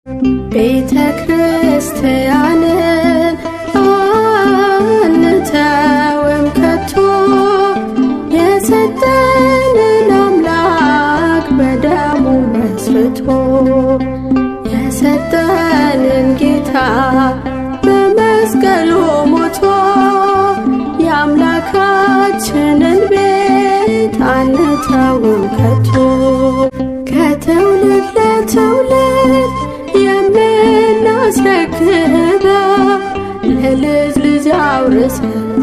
ቤተ ክርስቲያንን አንተውም ከቶ፣ የሰጠንን አምላክ በደሙ መስርቶ፣ የሰጠንን ጌታ በመስቀሉ ሞቶ፣ የአምላካችንን ቤት አንተውም ከቶ። ከትውልድ ለትውልድ የምናስረክበው፣ ለልጅ ልጅ አውርሰን